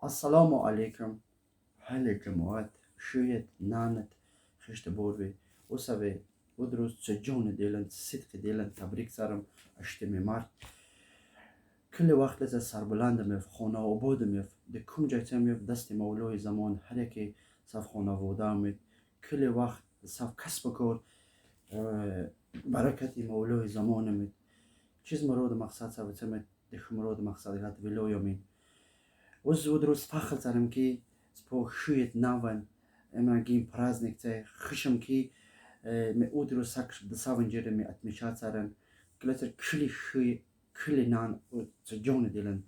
Ассалому алейкум, ҳали ҷамоат, шӯед, нанат, хишти борви, усаве, удрӯз ҷони делан, сидқи делан, табрик сарам, 8-ми март. Кулли вақт леса сарбуландамев, хонаободамев, де кум ҷайцамев, дасти мавлои замон, ҳар яке сав хонаводаамед, кулли вақт сав касбу кор, баракати мавлои замонамед. Чиз муроду мақсад савицамед, диху муроду мақсад гат вилоёмин. Уз удрӯз фахр царам, ки спо шӯед наван, эмагин праздник це хишам, ки ме удрӯз сак саванҷере ме отмечать царан. Килецер кили шӯй, кили нан, ҷони дилан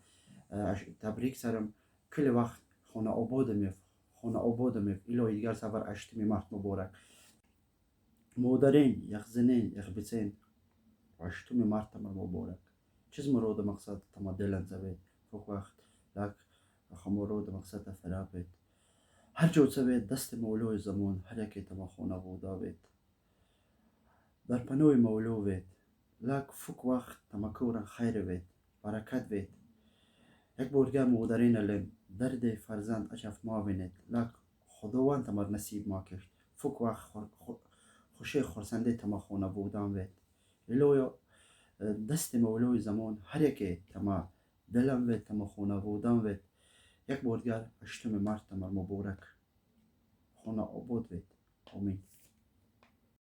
табрик сарам. Кили вақт хонаободамев, хонаободамев. Илоҳи дигар сафар 8-ми март муборак. Модарен, яхзинен, яхбисен, 8-ми март тамар муборак. Чиз муроду мақсад тама делан завед, фук вақт лак хамуроду мақсада фарабед. Ҳар ҷо савед, дасти мавлои замон ҳар яке тама хонаводавед. Дар паноҳи мавло вед. Лак фук вақт тамаккуран хайр вед, баракат вед. Як бор дигар модарин алем, дарди фарзанд аҷаф мавинед. Лак худованд тамар насиб ма кишт. Фук вақт хуши хурсанде тама хонаводан вед. Илоҳо, дасти мавлои замон ҳар яке тама дилам вед, тама хонаводан вед. Як бор дигар 8-ми март тамар муборак. Хона обод вед. Омин.